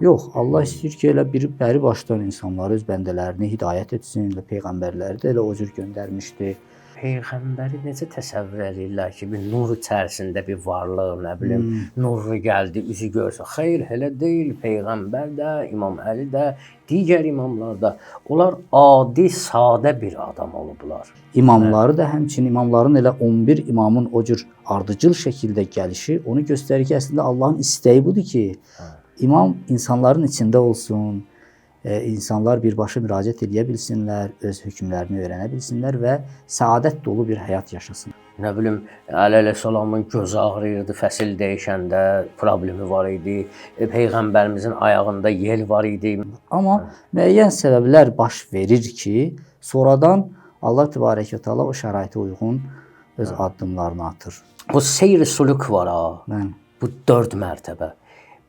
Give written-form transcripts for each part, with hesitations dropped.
Yox, Allah istəyir ki, elə bir bəri başdan insanları, öz bəndələrini hidayət etsin və peyğəmbərləri də elə o cür göndərmişdi. Peyğəmbəri necə təsəvvür eləyirlər ki, bir nur içərisində bir varlıq, nə bilim, nuru gəldi, üzü görsün. Xeyr, elə deyil. Peyğəmbər də, İmam Əli də, digər imamlar da, onlar adi, sadə bir adam olublar. İmamları da həmçinin imamların elə 11 imamın o cür ardıcıl şəkildə gəlişi onu göstərir ki, əslində Allahın istəyi budur ki, imam insanların içində olsun, insanlar birbaşa müraciət edə bilsinlər, öz hökmlərini öyrənə bilsinlər və səadət dolu bir həyat yaşasın. Nə bilim, Əli əleyhissalamın gözü ağrıyırdı, fəsil dəyişəndə problemi var idi. Peyğəmbərimizin ayağında yel var idi. Amma müəyyən səbəblər baş verir ki, sonradan Allah Təbarək və Təala o şəraitə uyğun öz addımlarını atır. Bu seyr-i suluk var ha. Bəli. Bu 4 mərtəbə.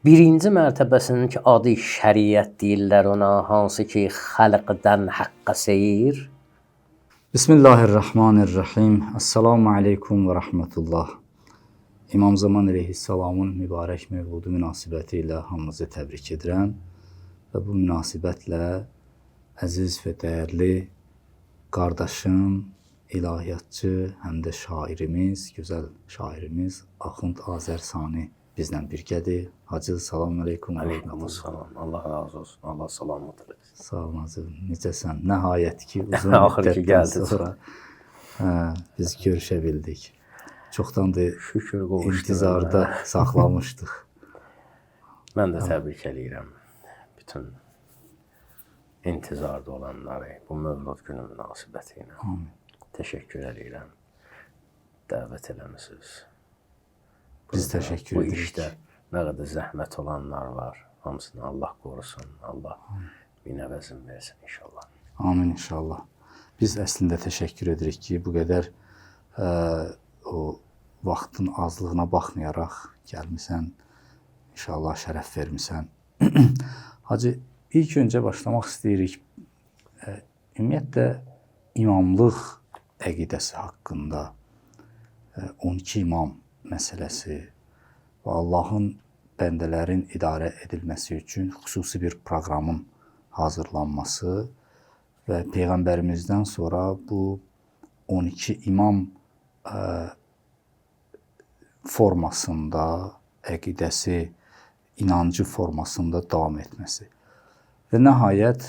Birinci mərtəbəsinin ki adı şəriət deyirlər ona, hansı ki xalqdan haqqa seyir. Bismillahirrahmanirrahim. Esselamu aleykum və rəhmətullah. İmam Zaman əleyhissalamın mübarək mövludu münasibəti ilə hamınızı təbrik edirəm və bu münasibətlə əziz və dəyərli qardaşım, ilahiyyatçı, həm də şairimiz, gözəl şairimiz Axund Azər Sani bizlə birgədir. Hacı, salam aleykum. Aleykümselam. Allah razı olsun. Allah salamat eləsin. Sağ ol Hacı. Necəsən? Nəhayət ki, uzun Axır ki müddətdən gəldi. sonra biz görüşə bildik. Çoxdandır Şükür qovuşduk. intizarda saxlamışdıq. Mən də təbrik eləyirəm bütün intizarda olanları bu mövlud günü münasibəti ilə. Amin. Təşəkkür eləyirəm. Dəvət eləmisiniz. Biz təşəkkür Bu edirik. işdə nə qədər zəhmət olanlar var. Hamısını Allah qorusun. Allah min əvəzin versin inşallah. Amin inşallah. Biz əslində təşəkkür edirik ki, bu qədər o vaxtın azlığına baxmayaraq gəlmisən. İnşallah şərəf vermisən. Hacı, ilk öncə başlamaq istəyirik. Ümumiyyətlə imamlıq əqidəsi haqqında 12 imam məsələsi və Allahın bəndələrin idarə edilməsi üçün xüsusi bir proqramın hazırlanması və peyğəmbərimizdən sonra bu 12 imam formasında əqidəsi, inancı formasında davam etməsi. Və nəhayət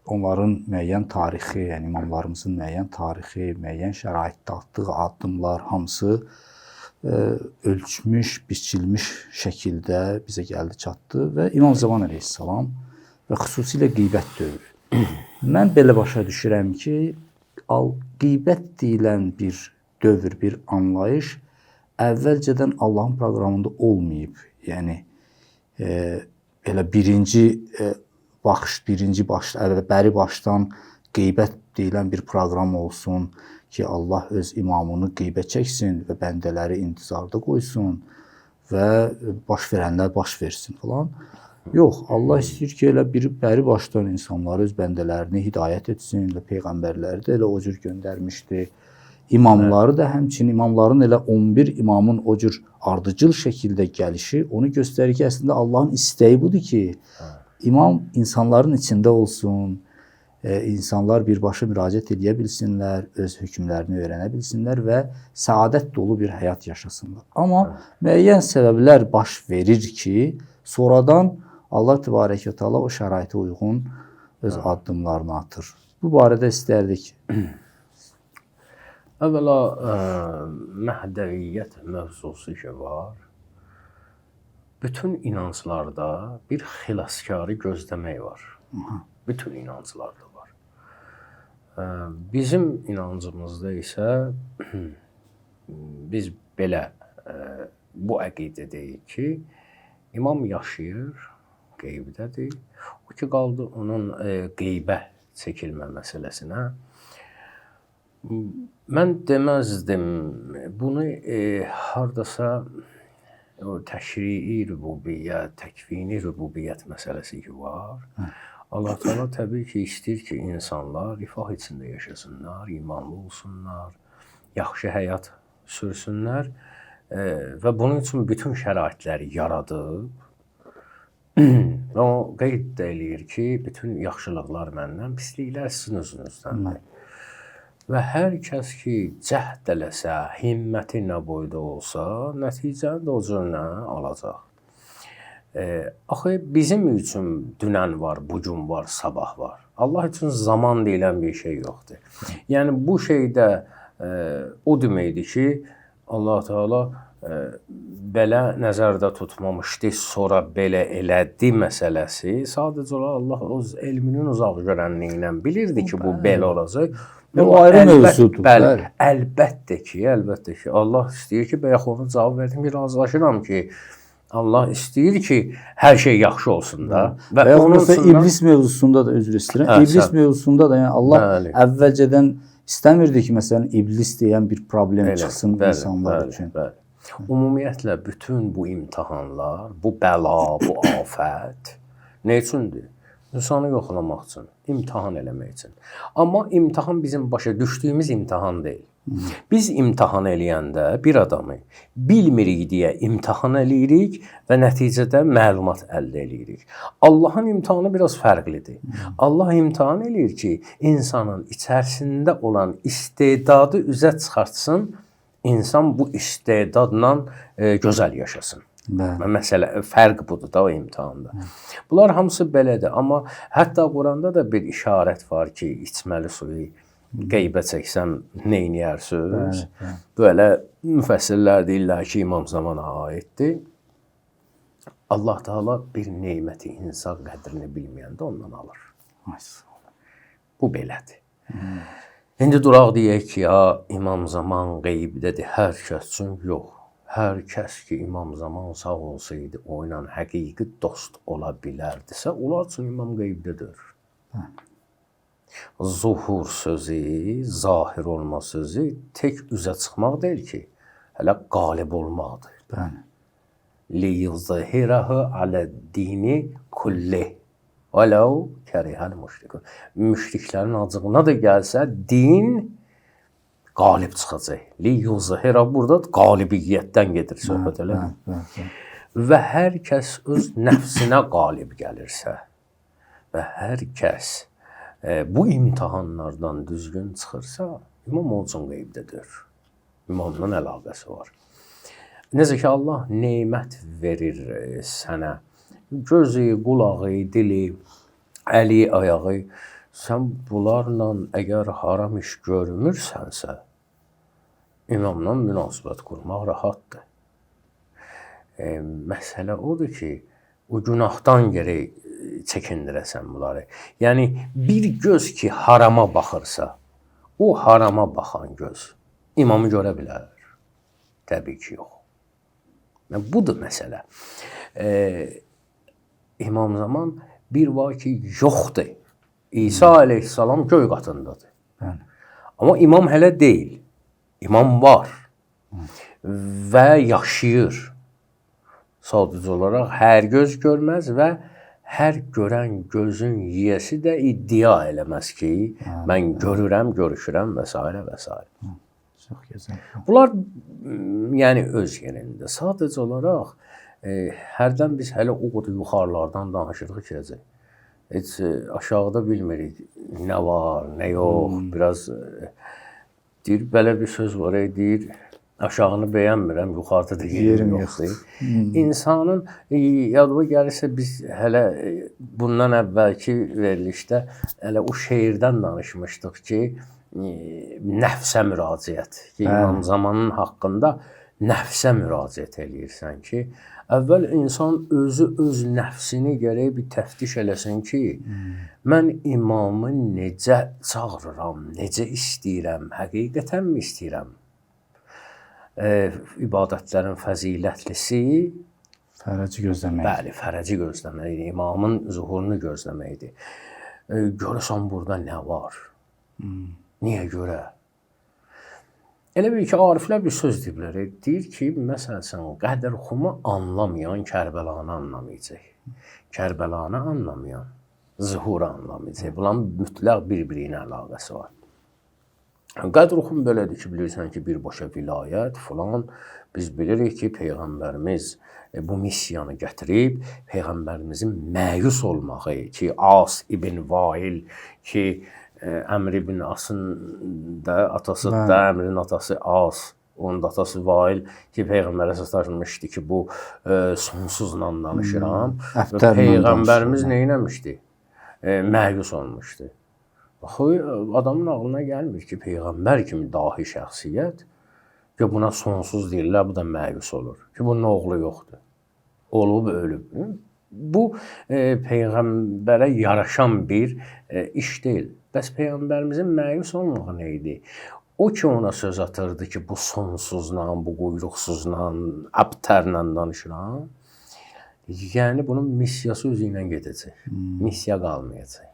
onların müəyyən tarixi, yəni imamlarımızın müəyyən tarixi, müəyyən şəraitdə atdığı addımlar hamısı ölçmüş, biçilmiş şəkildə bizə gəldi, çatdı və İmam Zaman əleyhissalam və xüsusilə qeybət dövrü. Mən belə başa düşürəm ki, qeybət deyilən bir dövr, bir anlayış əvvəlcədən Allahın proqramında olmayıb. Yəni elə birinci baxış, birinci baş, bəri başdan qeybət deyilən bir proqram olsun ki, Allah öz imamını qeybə çəksin və bəndələri intizarda qoysun və baş verənlər baş versin filan. Yox, Allah istəyir ki, elə bir bəri başdan insanları, öz bəndələrini hidayət etsin və peyğəmbərləri də elə o cür göndərmişdi. İmamları da həmçinin imamların elə 11 imamın o cür ardıcıl şəkildə gəlişi onu göstərir ki, əslində Allahın istəyi budur ki, imam insanların içində olsun, insanlar birbaşa müraciət edə bilsinlər, öz hökmlərini öyrənə bilsinlər və səadət dolu bir həyat yaşasınlar. Amma müəyyən səbəblər baş verir ki, sonradan Allah Təbarək və Təala o şəraitə uyğun öz addımlarını atır. Bu barədə istərdik. Əvvəla məhdəviyyət mövzusu ki var. Bütün inanclarda bir xilaskarı gözləmək var. Bütün inanclarda var. Bizim inancımızda isə biz belə bu əqidədəyik ki, imam yaşayır, qeybdədir. O ki qaldı onun qeybə çəkilmə məsələsinə. Mən deməzdim bunu hardasa o təşrii rübubiyyət, təkvini rübubiyyət məsələsi ki var. Allah Teala təbii ki istəyir ki, insanlar rifah içində yaşasınlar, imanlı olsunlar, yaxşı həyat sürsünlər və bunun üçün bütün şəraitləri yaradıb. O qeyd də eləyir ki, bütün yaxşılıqlar məndən, pisliklər sizin özünüzdəndir. Və hər kəs ki cəhd eləsə, himməti nə boyda olsa, nəticəni də o cürlə alacaq. Axı bizim üçün dünən var, bu gün var, sabah var. Allah üçün zaman deyilən bir şey yoxdur. Yəni bu şeydə o deməkdir ki, Allah Teala belə nəzərdə tutmamışdı, sonra belə elədi məsələsi. Sadəcə olaraq Allah öz elminin uzaq görənliyi ilə bilirdi ki, bu belə olacaq. O ayrı mövzudur. Bəli, əlbəttə ki, əlbəttə ki, Allah istəyir ki, bayaq onu cavab verdim ki, razılaşıram ki, Allah istəyir ki, hər şey yaxşı olsun da. Və onun üçün iblis mövzusunda da üzr istəyirəm. İblis mövzusunda da yəni Allah bəli, əvvəlcədən istəmirdi ki, məsələn, iblis deyən bir problem elə, çıxsın bəli, insanlar bəli, üçün. Bəli. Ümumiyyətlə bütün bu imtahanlar, bu bəla, bu afət nə üçündür? İnsanı yoxlamaq üçün, imtahan eləmək üçün. Amma imtahan bizim başa düşdüyümüz imtahan deyil. Biz imtahan eləyəndə bir adamı bilmirik deyə imtahan eləyirik və nəticədə məlumat əldə eləyirik. Allahın imtahanı biraz fərqlidir. Allah imtahan eləyir ki, insanın içərisində olan istedadı üzə çıxartsın, insan bu istedadla gözəl yaşasın. Bəli. Məsələ, fərq budur da o imtahanda. Bunlar hamısı belədir, amma hətta Quranda da bir işarət var ki, içməli suyu qeybə çəksəm neyniyərsiniz? Belə müfəssirlər deyirlər ki, İmam Zamana aiddir. Allah Teala bir neməti insan qədrini bilməyəndə ondan alır. Bu belədir. İndi duraq deyək ki, ya İmam Zaman qeybdədir, hər kəs üçün yox. Hər kəs ki, İmam Zaman sağ olsaydı, o ilə həqiqi dost ola bilərdisə, onlar üçün İmam qeybdədir. Zuhur sözü, zahir olma sözü tək üzə çıxmaq deyil ki, hələ qalib olmaqdır. Bəli. Liyuzhirahu aləd-dini kullih. Vələv kərihəl müşrikun. Müşriklərin acığına da gəlsə, din qalib çıxacaq. Liyuzhira burada qalibiyyətdən gedir söhbət, elə. Və hər kəs öz nəfsinə qalib gəlirsə və hər kəs bu imtahanlardan düzgün çıxırsa, İmam onun üçün qeybdədir. İmamla əlaqəsi var. Necə ki, Allah nemət verir sənə. Gözü, qulağı, dili, əli, ayağı. Sən bunlarla əgər haram iş görmürsənsə, İmamla münasibət qurmaq rahatdır. Məsələ odur ki, o günahdan gərək çəkindirəsən bunları. Yəni, bir göz ki harama baxırsa, o harama baxan göz imamı görə bilər? Təbii ki, yox. Yəni, budur məsələ. İmam Zaman bir var ki, yoxdur. İsa əleyhissalam göy qatındadır. Bəli. Amma imam hələ deyil. İmam var və yaşayır. Sadəcə olaraq hər göz görməz və hər görən gözün yiyəsi də iddia eləməz ki, mən görürəm, görüşürəm və s. və s. Çox gözəl. Bunlar yəni öz yerində. Sadəcə olaraq hərdən biz hələ o qədər yuxarılardan danışırıq ki, heç aşağıda bilmirik nə var, nə yox. Biraz deyir, belə bir söz var, deyir, aşağını bəyənmirəm, yuxarıda da yerim yoxdur. İnsanın yadıma gəlirsə biz hələ bundan əvvəlki verilişdə hələ o şeirdən danışmışdıq ki, nəfsə müraciət. Ki, İmam Zamanın haqqında nəfsə müraciət eləyirsən ki, əvvəl insan özü öz nəfsini gərək bir təftiş eləsin ki, mən imamı necə çağırıram, necə istəyirəm, həqiqətənmi istəyirəm? İbadətlərin fəzilətlisi fərəci gözləməkdir. Bəli, fərəci gözləməkdir, imamın zuhurunu gözləməkdir. Görəsən burada nə var? Niyə görə? Elə bil ki, ariflər bir söz deyiblər. Deyir ki, məsəl üçün, Qədr-Xumu anlamayan Kərbəlanı anlamayacaq. Kərbəlanı anlamayan zuhuru anlamayacaq. Bunların mütləq bir-biri ilə əlaqəsi var. Qədr-i Xum belədir ki, bilirsən ki, birbaşa vilayət filan. Biz bilirik ki, Peyğəmbərimiz bu missiyanı gətirib, Peyğəmbərimizin məyus olmağı ki, As ibn Vail ki, Əmr ibn Asın da atası da Əmrin atası As, onun da atası Vail ki, Peyğəmbərə sataşmışdı ki, bu sonsuzla danışıram. Və Peyğəmbərimiz nə etmişdi? Məyus olmuşdu. Axı adamın ağlına gəlmir ki, Peyğəmbər kimi dahi şəxsiyyət ki, buna sonsuz deyirlər, bu da məyus olur. Ki, bunun oğlu yoxdur. Olub, ölüb. Bu Peyğəmbərə yaraşan bir iş deyil. Bəs Peyğəmbərimizin məyus olmağı nə idi? O ki ona söz atırdı ki, bu sonsuzla, bu quyruqsuzla, abtərlə danışıram. Yəni bunun missiyası özü ilə gedəcək. Missiya qalmayacaq.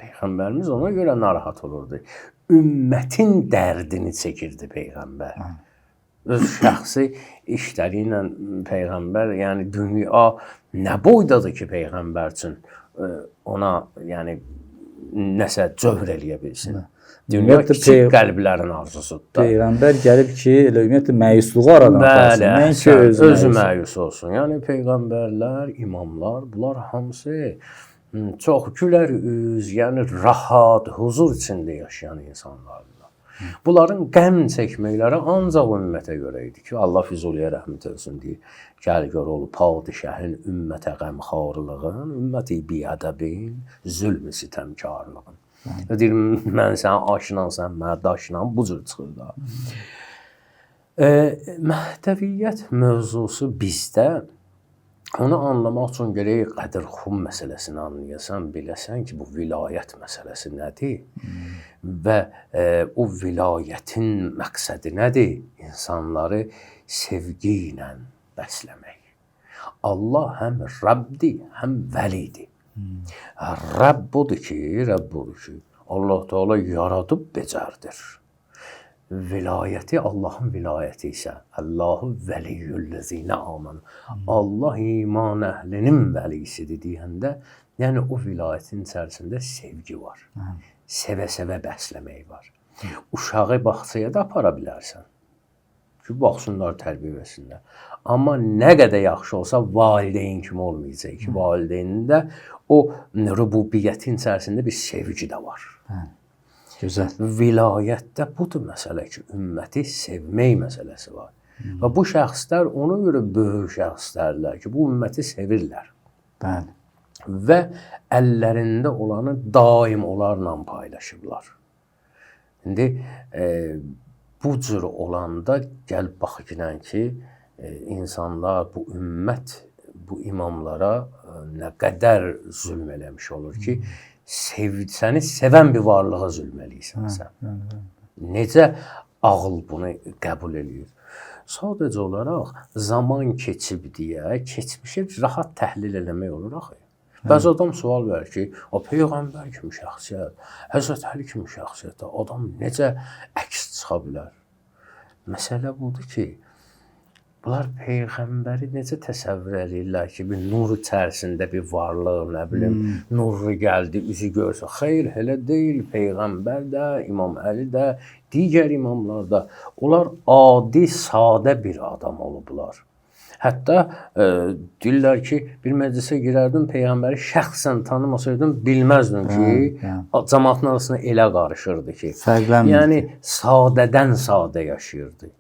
Peyğəmbərimiz ona görə narahat olurdu. Ümmətin dərdini çəkirdi Peyğəmbər. Öz şəxsi işləri ilə Peyğəmbər, yəni dünya nə boydadır ki Peyğəmbər üçün ona, yəni nəsə cövr eləyə bilsin. Dünya kiçik qəlblərin arzusudur da. Peyğəmbər gəlib ki, elə ümumiyyətlə məyusluğu aradan aparsın. Nəinki özü məyus olsun. Yəni peyğəmbərlər, imamlar, bunlar hamısı çox gülər üz, yəni rahat, huzur içində yaşayan insanlardılar. Bunların qəm çəkməkləri ancaq ümmətə görə idi ki, Allah Füzuliyə rəhmət etsin deyir. Gəl gör ol padişahın ümmətə qəmxarlığın, ümməti biədəbin, zülm sitəmkarlığın. Deyir, mən sənin aşınan, sən mənə daşınan, bu cür çıxır da. Məhdəviyyət mövzusu bizdə onu anlamaq üçün gərək Qədr Xum məsələsini anlayasan, biləsən ki, bu vilayət məsələsi nədir? Və o vilayətin məqsədi nədir? İnsanları sevgi ilə bəsləmək. Allah həm Rəbdir, həm vəlidir. Rəbb budur ki, Allah Teala yaradıb becərdir. Vilayəti Allahın vilayəti isə Allahu vəliyyüllezine amen. Allah iman əhlinin vəlisidir deyəndə, yəni o vilayətin içərisində sevgi var. Sevə-sevə bəsləmək var. Uşağı bağçaya da apara bilərsən. Ki, baxsınlar, tərbiyə versinlər. Amma nə qədər yaxşı olsa valideyn kimi olmayacaq ki, valideynin o rububiyyətin içərisində bir sevgi də var. Gözəl. Vilayətdə budur məsələ ki, ümməti sevmək məsələsi var. Və bu şəxslər ona görə böyük şəxslərdirlər ki, bu ümməti sevirlər. Bəli. Və əllərində olanı daim onlarla paylaşıblar. İndi bu cür olanda gəl bax ginən ki, insanlar, bu ümmət bu imamlara nə qədər zülm eləmiş olur ki, səni sevən bir varlığa zülm eləyirsən sən. Necə ağıl bunu qəbul eləyir? Sadəcə olaraq zaman keçib deyə keçmişi rahat təhlil eləmək olur axı. Bəzi adam sual verir ki, o Peyğəmbər kimi şəxsiyyət, Həzrət Əli kimi şəxsiyyətə adam necə əks çıxa bilər? Məsələ budur ki, bunlar Peyğəmbəri necə təsəvvür eləyirlər ki, bir nur içərisində bir varlıq, nə bilim, nuru gəldi, üzü görsün. Xeyr, elə deyil. Peyğəmbər də, İmam Əli də, digər imamlar da, onlar adi, sadə bir adam olublar. Hətta deyirlər ki, bir məclisə girərdim, Peyğəmbəri şəxsən tanımasaydım, bilməzdim ki, cəmaatın arasına elə qarışırdı ki. Fərqlənmirdi. Yəni, sadədən sadə yaşayırdı.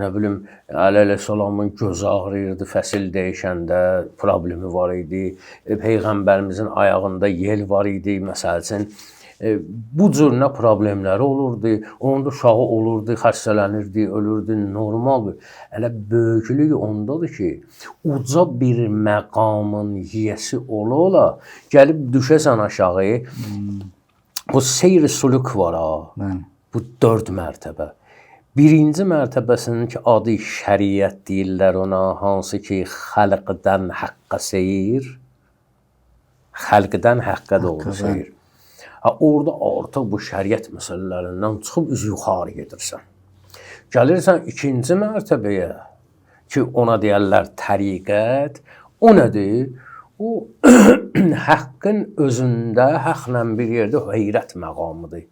Nə bilim, Əli əleyhissalamın gözü ağrıyırdı, fəsil dəyişəndə problemi var idi. Peyğəmbərimizin ayağında yel var idi, məsəl üçün. Bu cür nə problemləri olurdu, onda uşağı olurdu, xəstələnirdi, ölürdü, normal bir. Elə böyüklük ondadır ki, uca bir məqamın yiyəsi ola-ola gəlib düşəsən aşağı, bu seyr-i sülük var ha, bu 4 mərtəbə. Birinci mərtəbəsinin ki, adı şəriət deyirlər ona, hansı ki, xəlqdən həqqa seyir, xəlqdən həqqa doğru seyir. Ha, orada artıq bu şəriət məsələlərindən çıxıb üz yuxarı gedirsən. Gəlirsən ikinci mərtəbəyə ki, ona deyərlər təriqət. O nədir? O həqqin özündə, həqlə bir yerdə heyrət məqamıdır.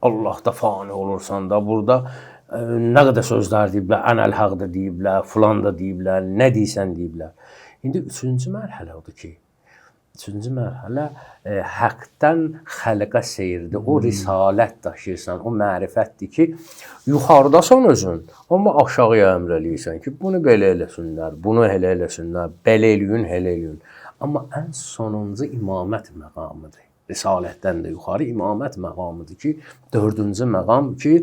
Allahda fani olursan da burada nə qədər sözlər deyiblər, ənəl haqq da deyiblər, filan da deyiblər, nə deyirsən deyiblər. İndi üçüncü mərhələ odur ki, üçüncü mərhələ həqdən xəlqə seyirdir. O risalət daşıyırsan, o mərifətdir ki, yuxarıdasan özün, amma aşağıya əmr eləyirsən ki, bunu belə eləsinlər, bunu elə eləsinlər, belə eləyin, elə eləyin. Amma ən sonuncu imamət məqamıdır. Risalətdən də yuxarı imamət məqamıdır ki, dördüncü məqam ki,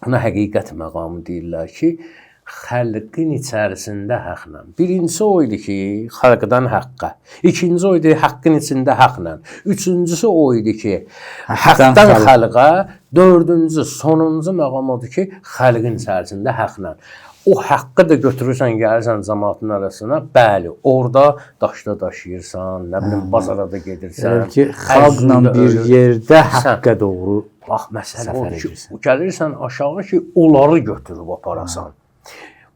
ona həqiqət məqamı deyirlər ki, xəlqin içərisində həqlə. Birincisi o idi ki, xalqdan həqqa. İkincisi o idi həqqin içində həqlə. Üçüncüsü o idi ki, həqdən xalqa. Dördüncü, sonuncu məqam odur ki, xalqin içərisində həqlə. O haqqı da götürürsən, gəlirsən cəmaatın arasına, bəli, orada daşda daşıyırsan, nə bilim, bazara da gedirsən. Elə ki, xalqla bir yerdə həqqa doğru. Bax, məsələ odur ki, gəlirsən aşağı ki, onları götürüb aparasan.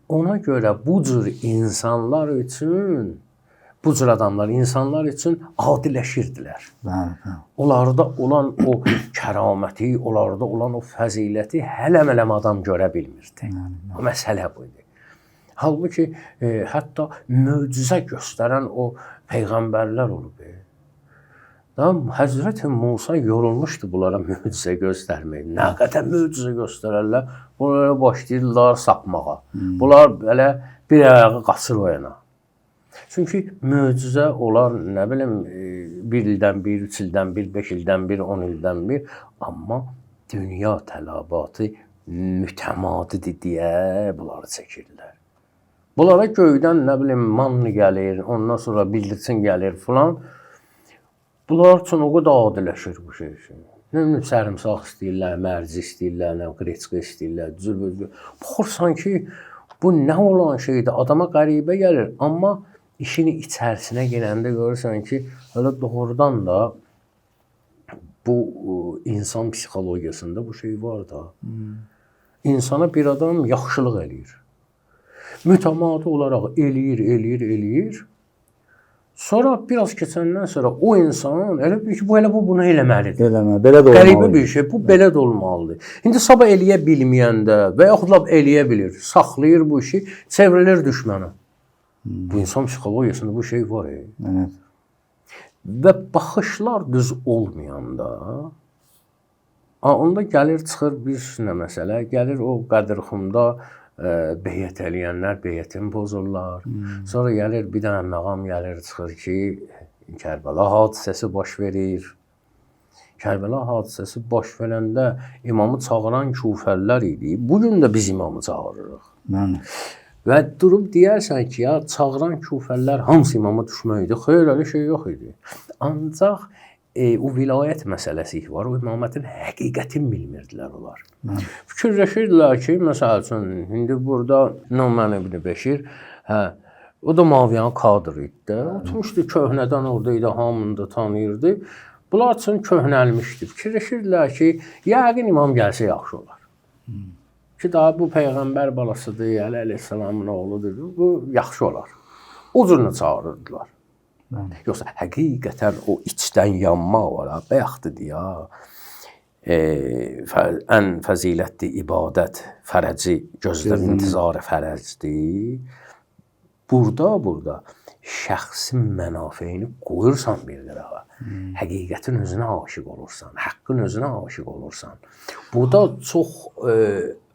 Ona görə bu cür insanlar üçün, bu cür adamlar insanlar üçün adiləşirdilər. Bəli, bəli. Onlarda olan o kəraməti, onlarda olan o fəziləti hələm-hələm adam görə bilmirdi. O məsələ bu idi. Halbuki hətta möcüzə göstərən o peyğəmbərlər olub. Həzrəti Musa yorulmuşdu bunlara möcüzə göstərmək. Nə qədər möcüzə göstərərlər, bunlara başlayırlar sapmağa. Bunlar belə bir ayağı qaçır o yana. Çünki möcüzə olar, nə bilim, bir ildən bir, 3 ildən bir, 5 ildən bir, 10 ildən bir. Amma dünya tələbatı mütəmadidir deyə bunları çəkirlər. Bunlara göydən, nə bilim, manni gəlir, ondan sonra bildirçin gəlir filan. Bunlar üçün o qədər adiləşir bu şey üçün. Nə bilim, sərimsaq istəyirlər, mərci istəyirlər, nə qreçka istəyirlər, cürbəcür. Baxırsan ki, bu nə olan şeydir, adama qəribə gəlir. Amma işin içərisinə girəndə görürsən ki, hələ doğrudan da bu insan psixologiyasında bu şey var da. İnsana bir adam yaxşılıq eləyir. Mütəmadi olaraq eləyir, eləyir, eləyir. Sonra biraz keçəndən sonra o insan elə bil ki, bu elə bu bunu eləməlidir. Eləmə, belə də olmalıdır. Qəribə bir şey, bu belə də olmalıdır. İndi sabah eləyə bilməyəndə və yaxud lap eləyə bilir, saxlayır bu işi, çevrilir düşmənə. Bu insan psixologiyasında bu şey var. Evet. Və baxışlar düz olmayanda, onda gəlir çıxır bir nə məsələ, gəlir o Qədirxumda beyət eləyənlər beyətini pozurlar. Sonra gəlir bir dənə məqam gəlir çıxır ki, Kərbəla hadisəsi baş verir. Kərbəla hadisəsi baş verəndə imamı çağıran küfəllər idi. Bu gün də biz imamı çağırırıq. Bəli. Və durub deyərsən ki, ya çağıran küfəllər hamısı imama düşmək idi. Xeyr, elə şey yox idi. Ancaq o vilayət məsələsi var, o imamətin həqiqətini bilmirdilər onlar. Fikirləşirdilər ki, məsəl üçün, indi burada Numan ibn Bəşir, hə, o da Maviyanın kadrı idi də. Oturmuşdu köhnədən orada idi, hamını da tanıyırdı. Bunlar üçün köhnəlmişdi. Fikirləşirdilər ki, yəqin imam gəlsə yaxşı olar. Ki, daha bu peyğəmbər balasıdır, Əli əleyhissalamın oğludur, bu yaxşı olar. O cürünə çağırırdılar. Bəli. Yoxsa həqiqətən o içdən yanma var, ha, bayaqdır ya. Ən fəzilətli ibadət fərəci gözlə intizarı fərəcdir. Burada şəxsi mənafeyini qoyursan bir qırağa. Həqiqətin özünə aşiq olursan, haqqın özünə aşiq olursan. Bu da çox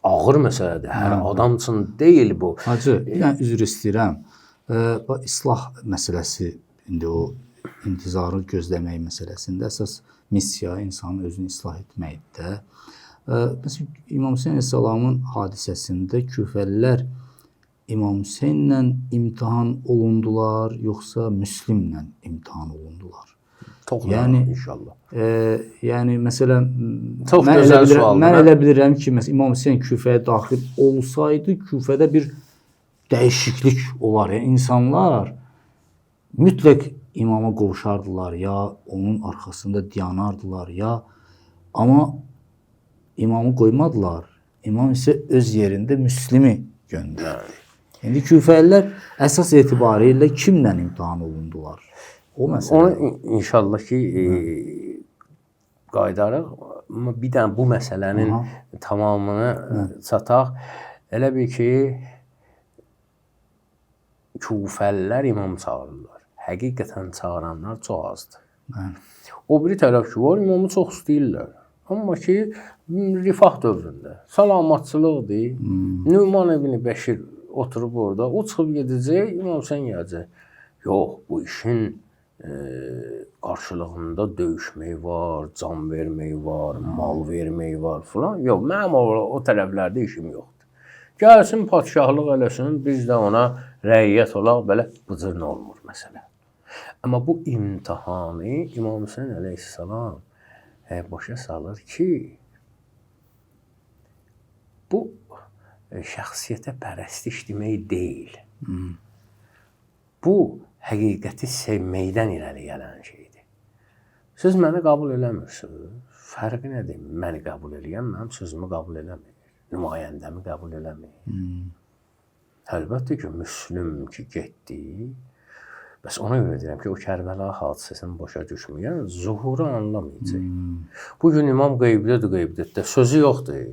ağır məsələdir. Hər adam üçün deyil bu. Hacı, bir dənə üzr istəyirəm. İslah məsələsi, indi o intizarı gözləmək məsələsində əsas missiya insanın özünü islah etməkdir də. Məsələn, İmam Hüseyn əleyhissalamın hadisəsində küfəlilər İmam Hüseynlə imtahan olundular, yoxsa Müslimlə imtahan olundular? Çox Yəni, inşallah. Yəni məsələn, çox gözəl sualdır. Mən elə bilirəm ki, məsələn İmam Hüseyn Küfəyə daxil olsaydı, Küfədə bir dəyişiklik olar. Yəni insanlar mütləq imama qovuşardılar, ya onun arxasında dayanardılar, ya amma imamı qoymadılar. İmam isə öz yerində Müslimi göndərdi. İndi küfəlilər əsas etibarilə kimlə imtahan olundular? O məsələ. Onu inşallah ki, Qayıdarıq. Amma bir dənə bu məsələnin tamamını çataq. Elə bil ki, Kufəlilər imam çağırırlar. Həqiqətən çağıranlar çox azdır. Bəli. O biri tərəf ki var, imamı çox istəyirlər. Amma ki, rifah dövründə salamatçılıqdır. Nüman ibn Bəşir oturub orada, o çıxıb gedəcək, İmam Hüseyn gələcək. Yox, bu işin qarşılığında döyüşmək var, can vermək var, mal vermək var filan. Yox, mənim o tərəflərdə işim yoxdur. Gəlsin padşahlıq eləsin, biz də ona rəiyyət olaq, belə bu cür nə olmur məsələ. Amma bu imtahanı İmam Hüseyn əleyhissalam başa salır ki, bu şəxsiyyətə pərəstiş demək deyil. Bu həqiqəti sevməkdən irəli gələn şeydir. Siz məni qəbul eləmirsiniz. Fərqi nədir? Məni qəbul eləyən mənim sözümü qəbul eləmir. Nümayəndəmi qəbul eləmir. Əlbəttə ki, Müslüm ki getdi. Bəs ona görə deyirəm ki, o Kərbəla hadisəsini başa düşməyən zuhuru anlamayacaq. Bu gün imam qeybdədir, qeybdədir. Sözü yoxdur.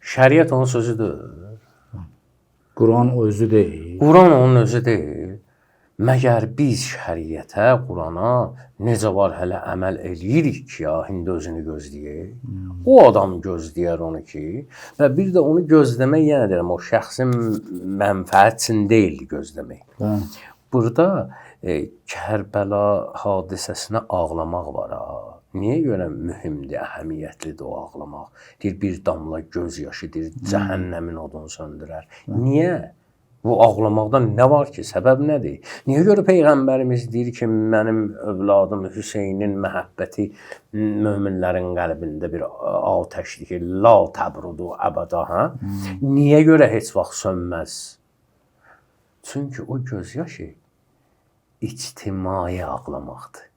Şəriət onun sözüdür. Quran o özü deyil. Quran onun özü deyil. Məgər biz şəriətə, Qurana necə var hələ əməl eləyirik ki, ya indi özünü gözləyir. O adam gözləyər onu ki, və bir də onu gözləmək, yenə deyirəm, o şəxsin mənfəət üçün deyil gözləmək. Bəli. Burada Kərbəla hadisəsinə ağlamaq var ha. Niyə görə mühümdür, əhəmiyyətlidir o ağlamaq? Deyir, bir damla göz yaşı, deyir, cəhənnəmin odunu söndürər. Niyə? Bu ağlamaqdan nə var ki? Səbəb nədir? Niyə görə Peyğəmbərimiz deyir ki, mənim övladım Hüseynin məhəbbəti möminlərin qəlbində bir atəşdir ki, la təbrudu əbəda, hə? Niyə görə heç vaxt sönməz? Çünki o göz yaşı ictimai ağlamaqdır.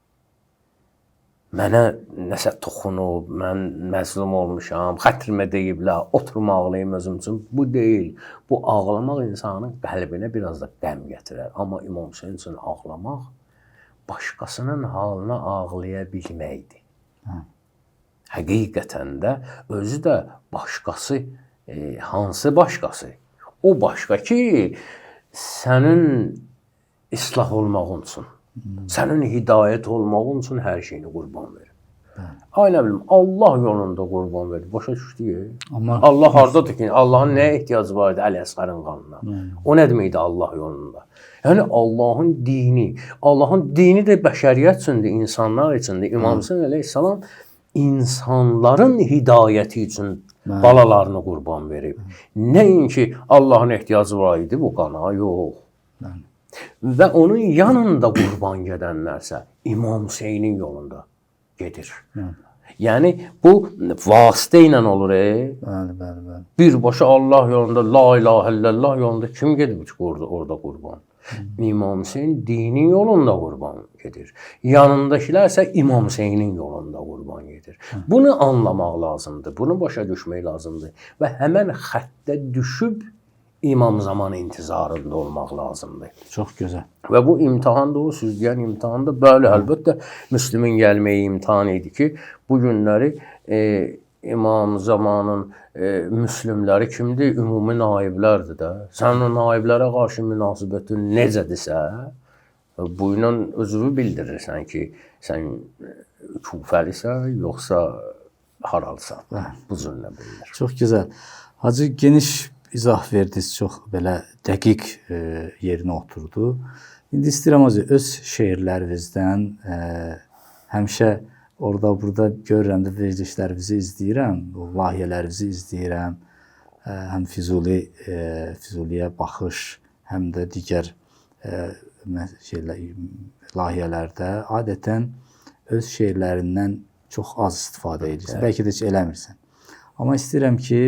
Mənə nəsə toxunub, mən məzlum olmuşam, xətrimə deyiblər, oturum ağlayım özüm üçün. Bu deyil. Bu ağlamaq insanın qəlbinə biraz da qəm gətirər. Amma İmam Hüseyn üçün ağlamaq başqasının halına ağlaya bilməkdir. Həqiqətən də özü də başqası, hansı başqası? O başqa ki, sənin islah olmağın üçün, sənin hidayət olmağın üçün hər şeyini qurban verir. Ay nə bilim, Allah yolunda qurban verir. Başa düşdü? Amma Allah hardadır ki? Allahın nəyə ehtiyacı var idi Əli Əsqərin qanına? O nə deməkdir Allah yolunda? Yəni Allahın dini, Allahın dini də bəşəriyyət üçündür, insanlar üçündür. İmam Hüseyn əleyhissalam insanların hidayəti üçün balalarını qurban verib. Nəinki Allahın ehtiyacı var idi bu qana, yox. Bəli. Və onun yanında qurban gedənlərsə İmam Hüseynin yolunda gedir. Yəni bu vasitə ilə olur. Bəli, bəli, bəli. Birbaşa Allah yolunda, la ilahe illallah yolunda kim gedib ki orada qurban? İmam Hüseyn dinin yolunda qurban gedir. Yanındakılar isə İmam Hüseynin yolunda qurban gedir. Bunu anlamaq lazımdır, bunu başa düşmək lazımdır və həmən xəttə düşüb İmam zaman intizarında olmaq lazımdır. Çox gözəl. Və bu imtahanda, o siz deyən imtahanda, bəli, əlbəttə Müslümin gəlməyi imtahan idi ki, bu günləri İmam zamanın müslümləri kimdir? Ümumi naiblərdir də. Sənin o naiblərə qarşı münasibətin necədirsə, bu ilə özünü bildirirsən ki, sən Kufəlisən, yoxsa haralısan. Bu cürlə bilinir. Çox gözəl. Hacı, geniş izah verdiniz, çox belə dəqiq yerinə oturdu. İndi istəyirəm Hacı, öz şeirlərinizdən həmişə orada burada görürəm də verilişlərinizi izləyirəm, layihələrinizi izləyirəm. Həm Füzuliyə baxış, həm də digər şeylər, layihələrdə adətən öz şeirlərindən çox az istifadə edirsən. Bəlkə də heç eləmirsən. Amma istəyirəm ki,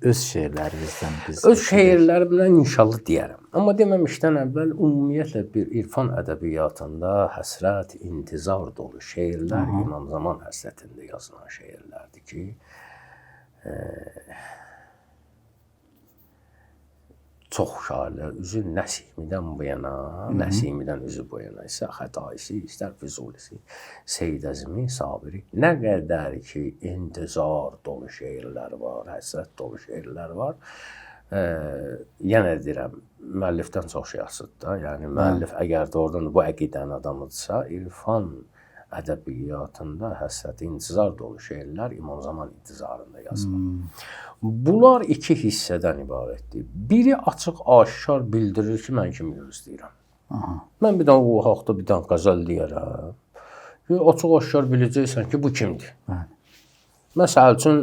öz şeirlərinizdən biz öz şeirlərimdən inşallah deyərəm. Amma deməmişdən əvvəl ümumiyyətlə bir irfan ədəbiyyatında həsrət, intizar dolu şeirlər İmam Zaman həsrətində yazılan şeirlərdir ki, Çox şairlər üzü Nəsimidən bu yana, Nəsimidən üzü bu yana, istər Xətaisi, istər Füzulisi, Seyid Əzimi, Sabiri, nə qədər ki intizar dolu şeirlər var, həsrət dolu şeirlər var. Yenə deyirəm, müəllifdən çox şey asılıdır da. Yəni müəllif əgər doğrudan da bu əqidənin adamıdırsa, irfan ədəbiyyatında həsrət, intizar dolu şeirlər İmam Zaman intizarında yazılır. Bunlar iki hissədən ibarətdir. Biri açıq aşkar bildirir ki, mən kimi gözləyirəm. Aha. Mən bir dənə o haqda bir dənə qəzəl deyərəm. Ki, açıq aşkar biləcəksən ki, bu kimdir. Bəli. Məsəl üçün,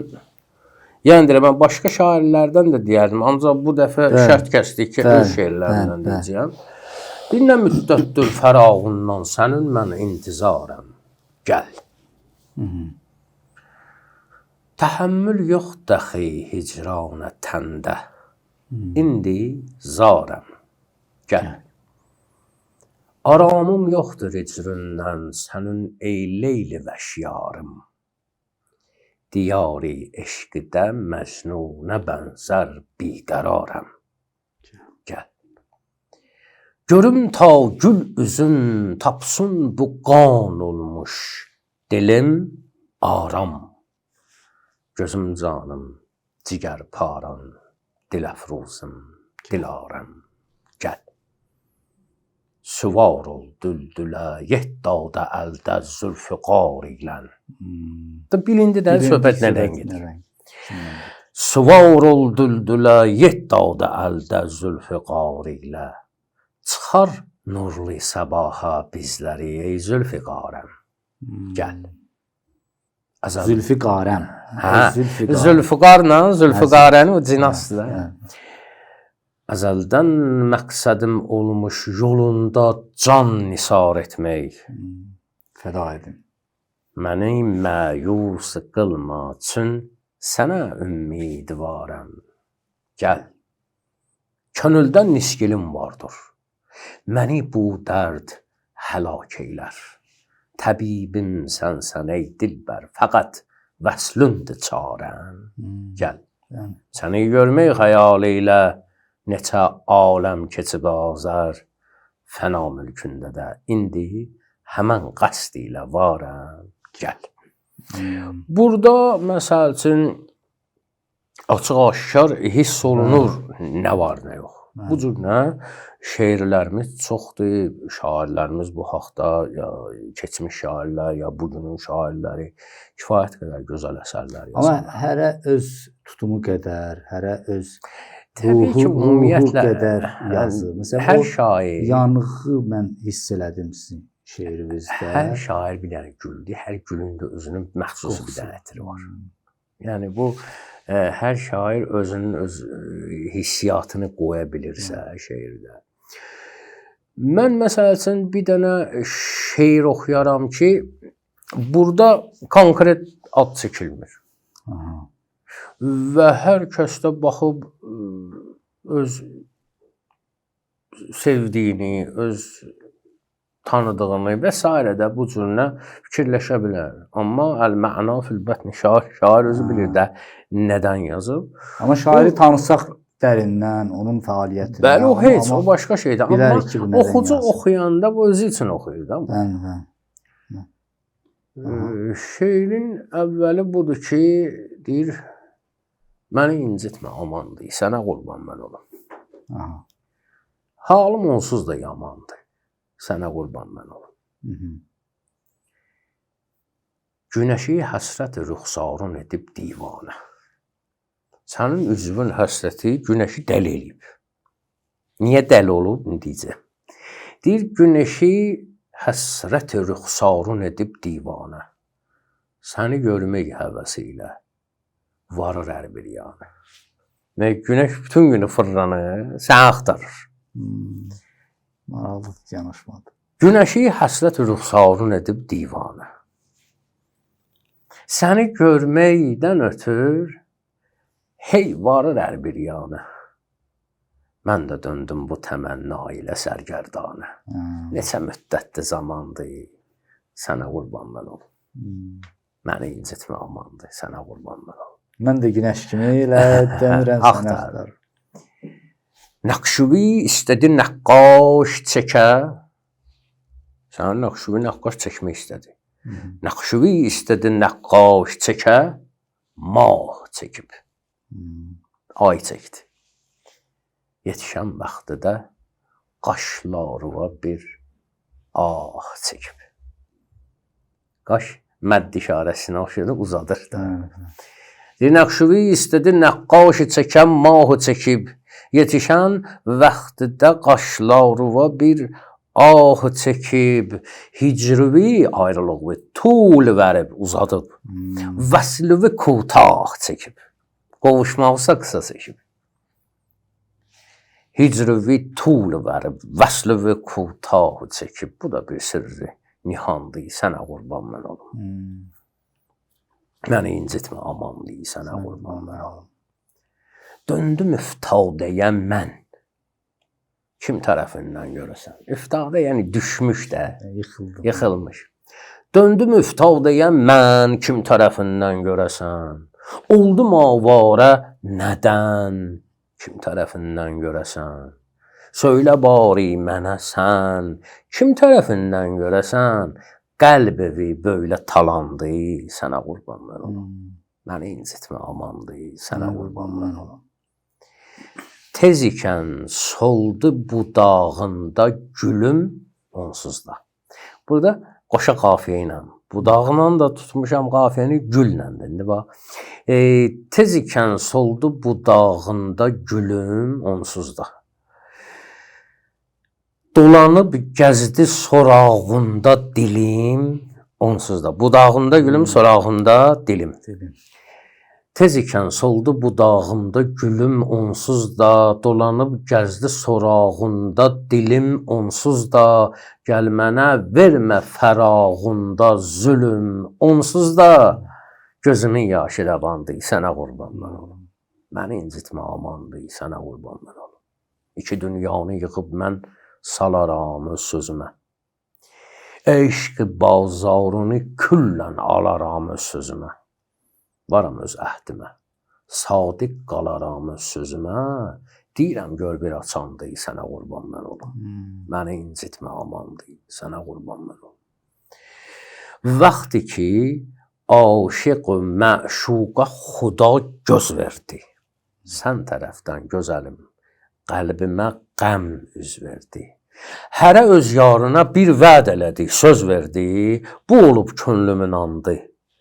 yəni deyirəm, mən başqa şairlərdən də deyərdim, ancaq bu dəfə şərt kəsdik ki, öz şeirlərindən deyəcəyəm. Bir nə müddətdir fərağından sənin mən intizarəm. Gəl. Təhəmmül yox dəxi hicranə təndə. İndi zarəm. Gəl. Aramım yoxdur hicrindən sənin ey Leyli vəşyarım. Diyari eşqdə məcnunə bənzər biqərarəm. Gəl. Görüm ta gül üzün tapsın bu qan olmuş dilim aram. Gözüm canım, cigər param, dil əfruzum, dilarəm. Gəl. Süvar ol düldülə, yet dağda əldə zülfüqar ilən. Da bilindi də söhbət nədən gedir. Süvar ol düldülə, yet dağda əldə zülfüqar ilə. Çıxar nurlu səbaha bizləri ey zülfüqarəm. Gəl. Əzəl. Zülfüqarəm. Hə, Zülfüqarəm. Zülfüqarla Zülfüqarəni o cinasdır da. Əzəldən məqsədim olmuş yolunda can nisar etmək. Fəda edim. Məni məyus qılma çün sənə ümidvarəm. Gəl. Könüldən niskilim vardır. Məni bu dərd həlak eylər. Təbibim sənsən ey dilbər, fəqət vəslündür çarəm. Gəl. Yəni. Səni görmək xəyalı ilə neçə aləm keçib azər fəna mülkündə də indi həmən qəsd ilə varəm. Gəl. Burada məsəl üçün açıq-aşkar hiss olunur nə var, nə yox. Bu cür nə şeirlərimiz çoxdur, şairlərimiz bu haqda ya keçmiş şairlər, ya bugünün şairləri kifayət qədər gözəl əsərlər Amma yazırlar. hərə öz tutumu qədər, hərə öz Təbii ki, ruhu ümumiyyətlə qədər yazır. Məsələn, hər o şair yanığı mən hiss elədim sizin şeirinizdə. Hər şair bir dənə güldür, hər gülün də özünün məxsusi bir dənə ətri var. Yəni bu hər şair özünün öz hissiyatını qoya bilirsə şeirdə. Mən məsəl üçün bir dənə şeir oxuyaram ki, burada konkret ad çəkilmir. Aha. Və hər kəs də baxıb öz sevdiyini, öz tanıdığını və sairə də bu cür nə fikirləşə bilər. Amma əl-məna fil bətn şair özü bilir də nədən yazıb. Amma şairi tanısaq dərindən, onun fəaliyyətindən. Bəli, o heç, amma o başqa şeydir. Amma bilərik ki, bu nədən oxucu yazıb. oxuyanda bu özü üçün oxuyur da. Bəli, bəli. Şeirin əvvəli budur ki, deyir, məni incitmə amandır, sənə qurban mən olum. Aha. Halım onsuz da yamandır, sənə qurban mən olum. Hı -hı. Günəşi həsrət rüxsarun edib divanə. Sənin üzvün həsrəti günəşi dəli eləyib. Niyə dəli olub? İndi deyəcəm. Deyir, günəşi həsrət rüxsarun edib divanə. Səni görmək həvəsi ilə varır hər bir yana. Və günəş bütün günü fırlanır, səni axtarır. Maraqlı yanaşmadı. Günəşi həsrət rüxsarun edib divanə. Səni görməkdən ötür, hey varır hər bir yana. Mən də döndüm bu təmənna ilə sərgərdanə. Neçə müddətdir zamandır, sənə qurban mən olum. Məni incitmə amandır, sənə qurban mən olum. Mən də günəş kimi elə dönürəm sənə Axtarır. axtarır. Nəqşüvi istədi nəqqaş çəkə. Sən Nəqşüvi nəqqaş çəkmək istədi. Nəqşüvi istədi nəqqaş çəkə, mah çəkib. Ay çəkdi. Yetişən vaxtı da qaşlarıva bir ah çəkib. Qaş mədd işarəsinə oxşayır, uzadır da. Deyir, Nəqşüvi istədi nəqqaş çəkən mahı çəkib. Yetişən vaxtda qaşlarıva bir ah çəkib. Hicrivi ayrılığı tul verib, uzadıb. Vəslivi kutah çəkib. Qovuşmaqsa qısa çəkib. Hicrivi tul verib, vəslivi kutah çəkib. Bu da bir sirri nihandır, sənə qurban mən olum. Məni incitmə, amandır, sənə qurban mən olum. Döndüm üftadəyə mən. Kim tərəfindən görəsən? Üftadə yəni düşmüş də, yıxıldı. Yıxılmış. Döndüm üftadəyə mən, kim tərəfindən görəsən? Oldum avarə nədən? Kim tərəfindən görəsən? Söylə bari mənə sən, kim tərəfindən görəsən? Qəlb evi böylə talandı, sənə qurban mən olum. Məni incitmə, amandı, sənə qurban mən olum. Tez ikən soldu budağında gülüm onsuz da. Burada qoşa qafiyə ilə, budağla da tutmuşam qafiyəni, güllə də. İndi bax, tez ikən soldu budağında gülüm onsuz da. Dolanıb gəzdi sorağında dilim onsuz da. Budağında gülüm, sorağında dilim. Tez ikən soldu budağımda gülüm onsuz da, dolanıb gəzdi sorağında dilim onsuz da, gəl mənə vermə fərağında zülüm onsuz da, gözümün yaşı rəvandı, sənə qurban mən olum. Məni incitmə, amandı, sənə qurban mən olum. İki dünyanı yığıb mən salaram öz sözümə. Eşq bazarını küllən alaram öz sözümə. Varam öz əhdimə, sadiq qalaram öz sözümə, deyirəm gör bir açandı, sənə qurban mən olum. Məni incitmə, amandı, sənə qurban mən olum. Vaxtı ki, aşiq məşuqa xuda göz verdi. Sən tərəfdən gözəlim, qəlbimə qəm üz verdi. Hərə öz yarına bir vəd elədi, söz verdi, bu olub könlümün andı.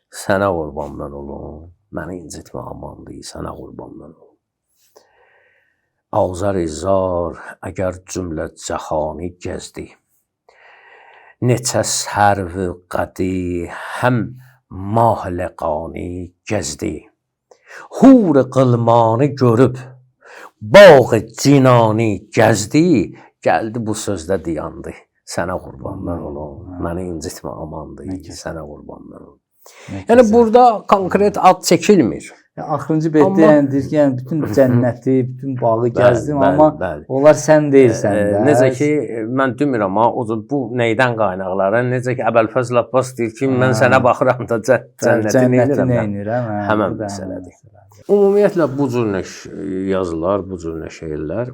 Sənə qurban mən olum, məni incitmə, amandı, sənə qurban mən olum. Azər zar, əgər cümlə cəhanı gəzdi, neçə sərv qədi, həm mah ləqani gəzdi. Hur qılmanı görüb, bağ cinani gəzdi, gəldi bu sözdə dayandı. Sənə qurban mən olum, məni incitmə, amandı, sənə qurban mən olum. Yəni burada konkret ad çəkilmir. Axırıncı beytdə yəni deyir ki, yəni bütün cənnəti, bütün bağı gəzdim, amma onlar sən deyilsən də. Necə ki mən demirəm ha, o bu neydən qaynaqlanır? Necə ki Əbülfəzl Abbas deyir ki, mən sənə baxıram da cənnəti neynirəm. Həmən məsələdir. Ümumiyyətlə bu cür yazılar, bu cür şeirlər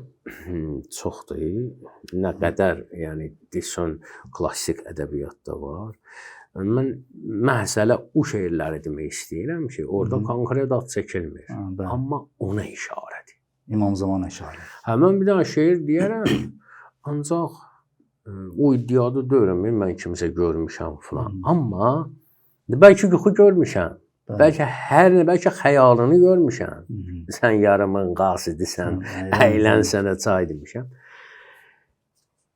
çoxdur. Nə qədər yəni desən klassik ədəbiyyatda var. Mən məhz elə o şeirləri demək istəyirəm ki, orada konkret ad çəkilmir. Amma ona işarədir. İmam Zamana işarə. Hə, mən bir dənə şeir deyərəm, ancaq o iddiada deyirəm, mən kimsə görmüşəm filan. Amma bəlkə yuxu görmüşəm, bəlkə bəlkə xəyalını görmüşəm. Sən yarımın qasidisən, əylən sənə çay demişəm.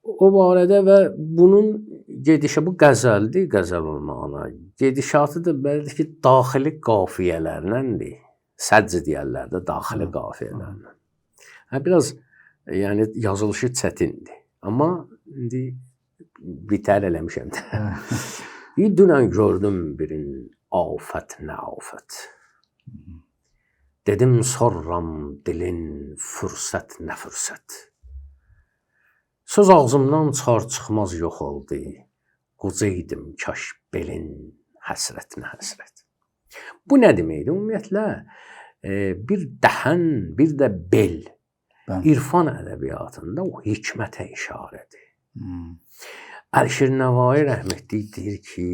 O barədə və bunun gedişə, bu qəzəldir, qəzəl olmağına. Gedişatı da bəlkə ki, daxili qafiyələrləndir. Səcc deyərlər də, daxili qafiyələrlə. Hə, biraz yəni yazılışı çətindir. Amma indi bitər eləmişəm də. Dünən gördüm birin afət nə afət. Dedim sorram dilin fürsət nə fürsət. Söz ağzımdan çıxar çıxmaz yox oldu. Qoca idim kaş belin həsrət nə həsrət. Bu nə deməkdir? Ümumiyyətlə bir dəhən, bir də bel. Bəli. İrfan ədəbiyyatında o hikmətə işarədir. Əlişir Nəvai rəhmətli deyir ki,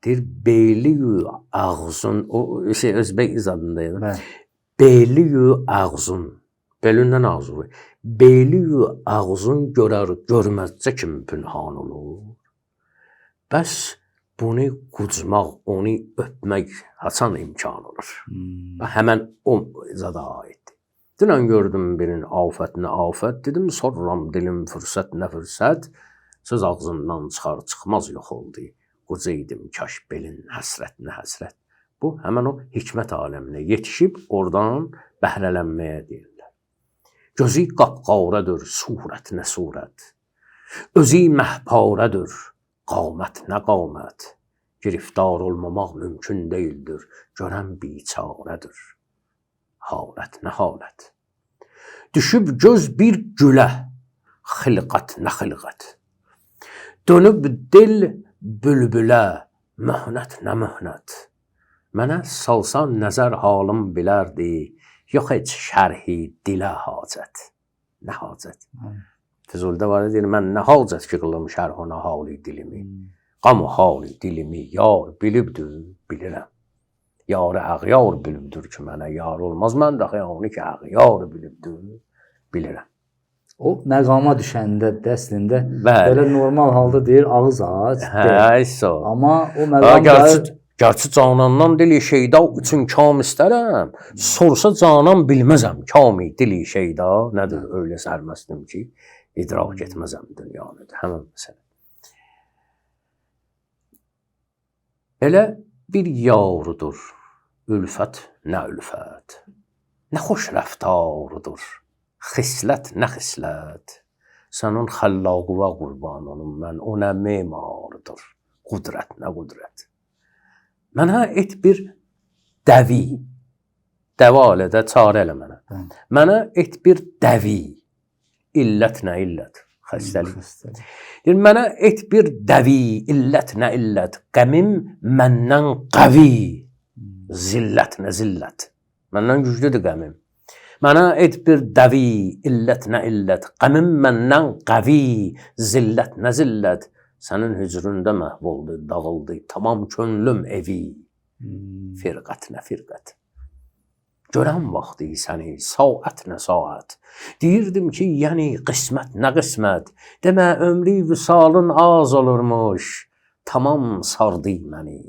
deyir beliyü ağzın, o şey özbək zadında idi. Bəli. Beliyü ağzın, belindən ağzı. Beliyü ağzın görər görməzcə kim pünhan olur. Bəs bunu qucmaq, onu öpmək haçan imkan olur? Həmən o zada aiddir. Dünən gördüm birinin afət nə afət dedim, soruram dilim fürsət nə fürsət. Söz ağzından çıxar çıxmaz yox oldu. Qoca idim kaş belin həsrət nə həsrət. Bu həmən o hikmət aləminə yetişib oradan bəhrələnməyə deyirlər. Gözü qapqaradır, surət nə surət. Özü məhparədir, qamət nə qamət. Giriftar olmamaq mümkün deyildir, görən biçarədir. Halət nə halət. Düşüb göz bir gülə, xilqət nə xilqət. Dönüb dil bülbülə, möhnət nə möhnət. Mənə salsa nəzər halım bilərdi, yox heç şərhi dilə hacət. Nə hacət? Füzulidə var deyir, mən nə hacət ki qılım şərh ona hali dilimi. Qam hali dilimi yar bilibdir, bilirəm. Yarı əğyar bilibdir ki mənə yar olmaz. Mən də onu ki əğyar bilibdir, bilirəm. O məqama düşəndə də əslində Bəli. belə normal halda deyir ağız aç. Hə, o. Amma o məqam Gerçi canandan dili şeyda üçün kam istərəm. Sorsa canan bilməzəm. Kami dili şeyda nədir? Öyle sərməstim ki, idrak etməzəm dünyanı. Həmin məsələ. Elə bir yarudur. Ülfət nə ülfət. Nə xoş rəftarıdır. Xislət nə xislət. Sənin xəllaqıva qurban olum mən. O nə memarıdır. Qudrət nə qudrət. Mənə et bir dəvi. Dəva elə də çarə elə mənə. Mənə et bir dəvi. İllət nə illət. Xəstəlik. Deyir, mənə et bir dəvi, illət nə illət. Qəmim məndən qəvi. Zillət nə zillət. Məndən güclüdür qəmim. Mənə et bir dəvi, illət nə illət. Qəmim məndən qəvi, zillət nə zillət. Sənin hücründə məhv oldu, dağıldı tamam könlüm evi. Firqət nə firqət. Görən vaxtı səni, saat nə saat. Deyirdim ki, yəni qismət nə qismət. Demə ömrü vüsalın az olurmuş. Tamam sardı məni,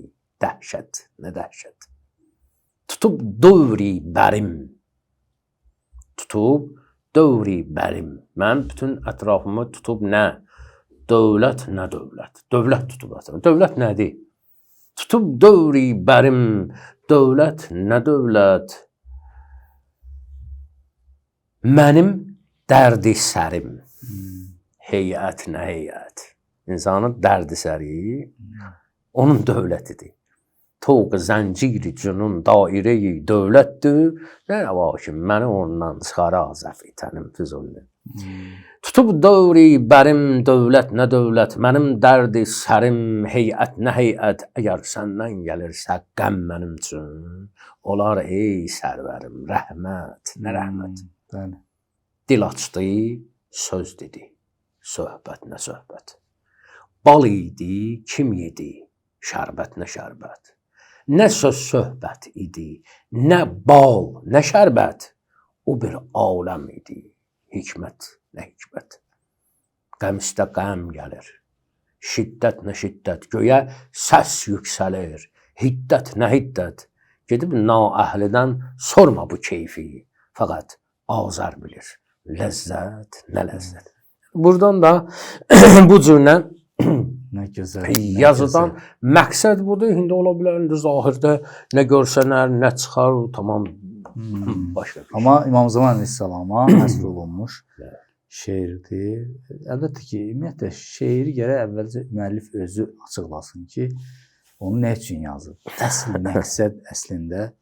dəhşət nə dəhşət. Tutub dövri bərim. Tutub dövri bərim. Mən bütün ətrafımı tutub nə? Dövlət nə dövlət? Dövlət tutub ətrafımı. Dövlət nədir? Tutub dövri bərim. Dövlət nə dövlət? Mənim dərdi sərim. Heyət nə heyət? İnsanın dərdi səri onun dövlətidir. Toq zənciri cünun dairəyi dövlətdir. Nə rəva ki, məni ondan çıxara zəfi tənim Füzuli. Tutub dövri bərim dövlət nə dövlət, mənim dərdi sərim heyət nə heyət. Əgər səndən gəlirsə qəm mənim üçün, olar ey sərvərim rəhmət nə rəhmət. Bəli. Dil açdı, söz dedi. Söhbət nə söhbət. Bal idi, kim yedi? Şərbət nə şərbət. Nə söz söhbət idi, nə bal, nə şərbət. O bir aləm idi. Hikmət nə hikmət. Qəm üstə qəm gəlir. Şiddət nə şiddət. Göyə səs yüksəlir. Hiddət nə hiddət. Gedib naəhlidən sorma bu keyfi. Fəqət Azər bilir. Ləzzət nə ləzzət. Buradan da bu cürlə nə gözəl. Yazıdan məqsəd budur. İndi ola bilər indi zahirdə nə görsənər, nə çıxar, tamam başqa bir şey. Amma İmam Zaman əleyhissalama həsr olunmuş şeirdir. Əlbəttə ki, ümumiyyətlə şeiri gərək əvvəlcə müəllif özü açıqlasın ki, onu nə üçün yazıb. Əsl məqsəd əslində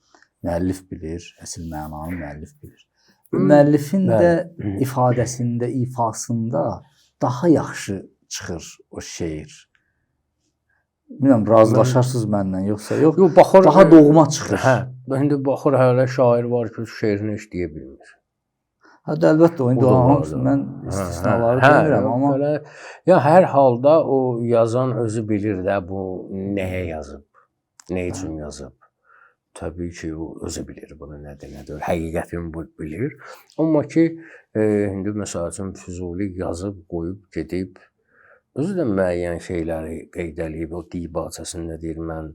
müəllif bilir, əsl mənanı müəllif bilir. Müəllifin də ifadəsində, ifasında daha yaxşı çıxır o şeir. Bilmirəm, razılaşarsınız məndən yoxsa yox? Yox, baxır daha doğma çıxır. Hə, indi baxır hələ şair var ki, şeirini heç deyə bilmir. Hə, əlbəttə, o indi hamısı mən istisnaları demirəm, amma belə, ya hər halda o yazan özü bilir də bu nəyə yazıb, nə üçün yazıb. Təbii ki, o özü bilir bunu nədir, nədir, həqiqətini bu bilir. Amma ki, indi məsəl üçün Füzuli yazıb, qoyub, gedib, özü də müəyyən şeyləri qeyd eləyib, o dibaçəsində deyir, mən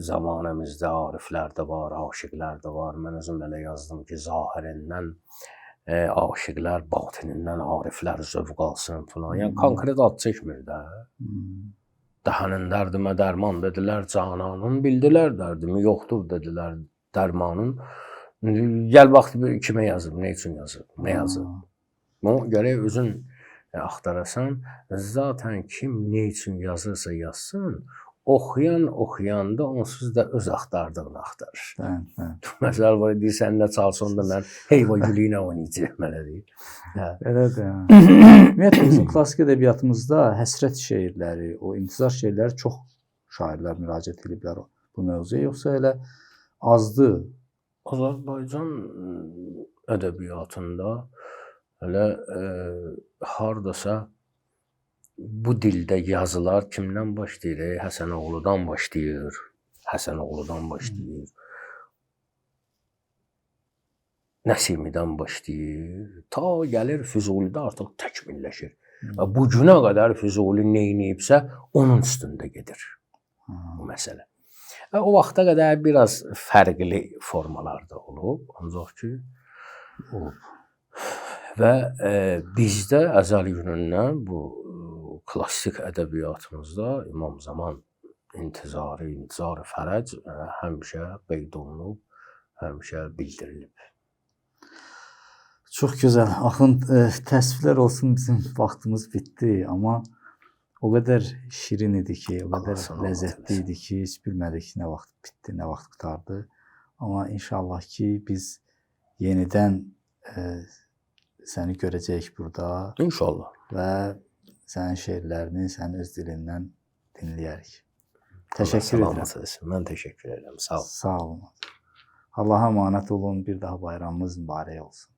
zamanəmizdə ariflər də var, aşiqlər də var. Mən özüm belə yazdım ki, zahirindən aşiqlər, batinindən ariflər zövq alsın filan. Yəni konkret ad çəkmir də. Dəhanın dərdimə dərman dedilər, cananın bildilər dərdimi, yoxdur dedilər dərmanın. Gəl bax kimə yazıb, nə üçün yazıb, nə yazıb. Bunu gərək özün axtarasan. Zaten kim nə üçün yazırsa yazsın, oxuyan oxuyanda onsuz da öz axtardığını axtarır. Bəli, bəli. Məsəl var, deyirsən nə çalsın da mən heyva gülü ilə oynayacağam, belə deyir. Hə. Elədir. Hə. Ümumiyyətlə bizim klassik ədəbiyyatımızda həsrət şeirləri, o intizar şeirləri çox şairlər müraciət ediblər bu mövzuya, yoxsa elə azdı? Azərbaycan ədəbiyyatında elə hardasa bu dildə yazılar kimdən başlayır? Həsənoğludan başlayır. Həsənoğludan başlayır. Nəsimidən başlayır. Ta gəlir Füzulidə artıq təkmilləşir. Və bu günə qədər Füzuli nə eləyibsə, onun üstündə gedir bu məsələ. Və o vaxta qədər biraz fərqli formalarda olub, ancaq ki olub. Və bizdə əzəl günündən bu klassik ədəbiyyatımızda İmam Zaman intizarı, intizarı fərəc həmişə qeyd olunub, həmişə bildirilib. Çox gözəl. Axund, təəssüflər olsun bizim vaxtımız bitdi, amma o qədər şirin idi ki, o qədər ləzzətli idi ki, heç bilmədik nə vaxt bitdi, nə vaxt qurtardı. Amma inşallah ki, biz yenidən səni görəcəyik burada. İnşallah. Və sənin şeirlərini sənin öz dilindən dinləyərik. Təşəkkür edirəm. Mən təşəkkür edirəm. Sağ ol. Sağ olun. Allaha əmanət olun. Bir daha bayramımız mübarək olsun.